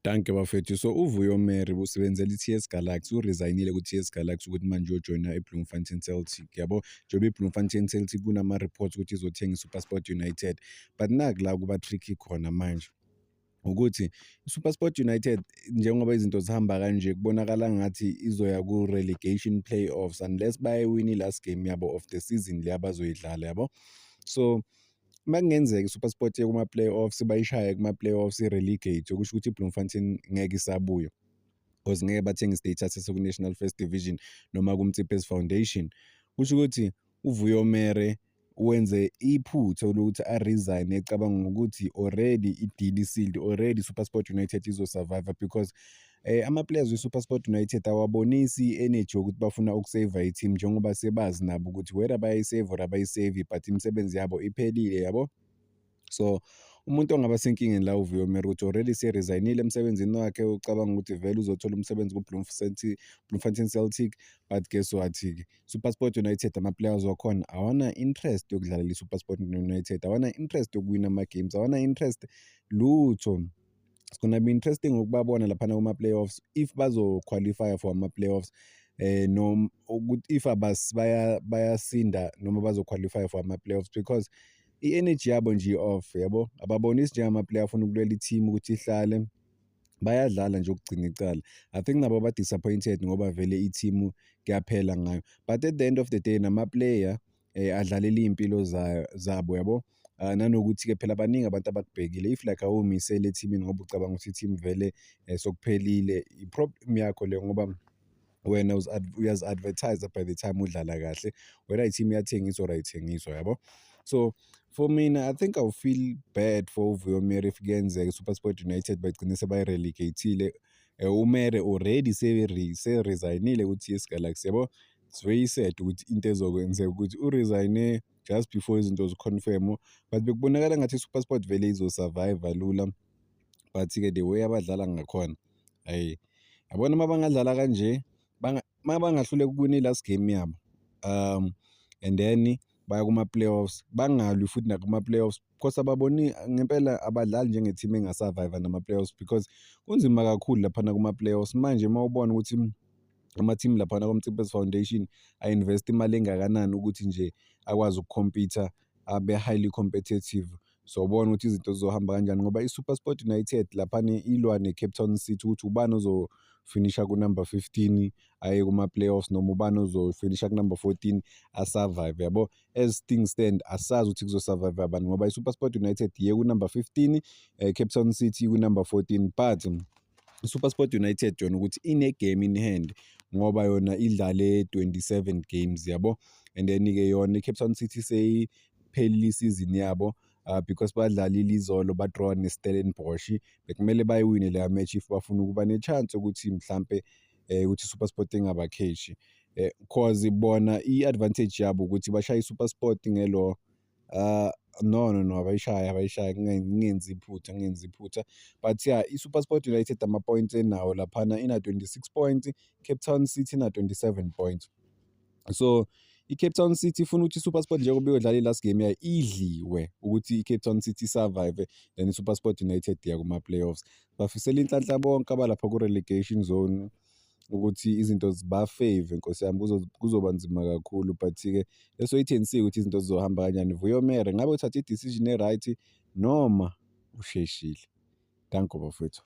Dankie bafethu. So uVuyo Mere usebenzela i-TS Galaxy, u-resign-ile ku-TS Galaxy ukuthi manje uyojoyina i-Bloemfontein Celtic, yabo. Njengoba i-Bloemfontein Celtic kunama-reports ukuthi izothenga i-SuperSport United, but naku la kuba tricky khona manje ukuthi i-SuperSport United, njengoba izinto zihamba kanje, kubonakala ngathi izoya ku-relegation playoffs unless bayiwina i-last game yabo of the season le abazoyidlala, yabo. So uma kungenzeka i-SuperSport iye kuma-playoffs, bayishaye kuma-playoffs, i-relegate, okusho ukuthi i-Bloemfontein ngeke isabuya because ngeke bathenge i-status esiku-National First Division noma ku-Motsepe's Foundation. Kusho ukuthi uVuyo Mere wenze iphutha lokuthi a-resign ecabanga ukuthi already i-deal i-sealed, already i-SuperSport United izo-survive, because ama-players we-SuperSport United awabonisi i-energy yokuthi bafuna uku-save i-team, njengoba sebazi nabo ukuthi whether bayayi-save or abayi-save, but imisebenzi yabo iphelile, yabo. So umuntu ongaba senkingeni la uVuyo Mere, ukuthi already se-resign-ile emsebenzini wakhe, ucabanga ukuthi vele uzothola umsebenzi ku-Bloemfontein Celtic, but guess what-ke, SuperSport United ama-players wakhona awana interest yokudlalela i-SuperSport United, awana interest yokuwina ama-games, awana interest lutho. It's gonna be interesting ukubabona laphana kuma-playoffs if bazo-qualify for ama-playoffs, noma ukuthi if bayasinda noma bazo-qualify for ama-playoffs, because i-energy yabo nje i-off, yabo. Ababonisi njengama-player afuna ukulwela i-team ukuthi ihlale, bayadlala nje ukugcina icala. I think nabo ba-disappointed ngoba vele i-team kuyaphela ngayo, but at the end of the day nama-player adlalela iy'mpilo zabo, yabo. Nanokuthi-ke phela baningi abantu abakubhekile. If like awumisele ethimini ngoba ucabanga ukuthi i-team vele sokuphelile, i-problem yakho leyo, ngoba wena uyazi-advertise by the time udlala kahle, whether i-team iyathengiswa or ayithengiswa, yabo. So for mina, I think I'll feel bad for uVuyo Mere if kuyenzeka i-SuperSport United bagcine sebayi-relegate-ile. UMere already se-resign-ile ku-TS Galaxy, yabo. It's very sad ukuthi into ezokwenzeka ukuthi u-resign-e just before izinto zi-confirm, but bekubonakala ngathi i-SuperSport vele izo-survive lula, but-ke the way abadlala ngakhona, hhayi, yabona, uma bangadlala kanje, uma bangahluleka ukuwina i-last game yabo, and then baya kuma-playoffs, bangalwi futhi nakuma-playoffs, because ababoni ngempela, abadlali njenge-team enga-survive nama-playoffs, because kunzima kakhulu laphana kuma-playoffs. Manje uma ubona ukuthi ama-team laphana kwa-Motsepe's Foundation a-invest imali engakanani ukuthi nje akwazi uku-compete, abe highly competitive, sobona ukuthi izinto zizohamba kanjani, ngoba i-SuperSport United laphana ilwa ne-Cape Town City ukuthi ubani ozofinisha ku-number 15 aye kuma-playoffs noma ubani ozofinisha ku-number 14 a-survive, yabo. As things stand, asazi ukuthi kuzo-survive abani, ngoba i-SuperSport United iye ku-number 15, Cape Town City ku-number 14, but i-SuperSport United yona ukuthi ine-game in hand ngoba yona idlale 27 games, yabo. And then-ke yona i-Cape Town City seyiphelile isizini yabo, because badlalile izolo, ba-draw ne-Stellenbosch. Bekumele bayiwine leya match if bafuna ukuba ne-chance yokuthi mhlampe ukuthi i-SuperSport ingabakheshi, cause bona i-advantage yabo ukuthi bashaye i-SuperSport ngelo, no, no, no, abayishayi, abayishayi, ngingenzi iphutha, ngingenzi iphutha. But yeah, i-SuperSport United ama-points enawo laphana ina-26 points, Cape Town City ina-27 points. So i-Cape Town City ifuna ukuthi i-SuperSport, njengoba iyodlala i-last game yayo, idliwe ukuthi i-Cape Town City i-survive, then i-SuperSport United iya kuma-playoffs. Bafisela inhlanhla bonke abalapha ku-relegation zone ukuthi izinto ziba-favour. Nkosi yami, kuzoba nzima kakhulu, but-ke let's wait and see ukuthi izinto zizohamba kanjani. Vuyo Mere, ngabe uthathe i-decision e-right noma usheshile? Danko bafowethu.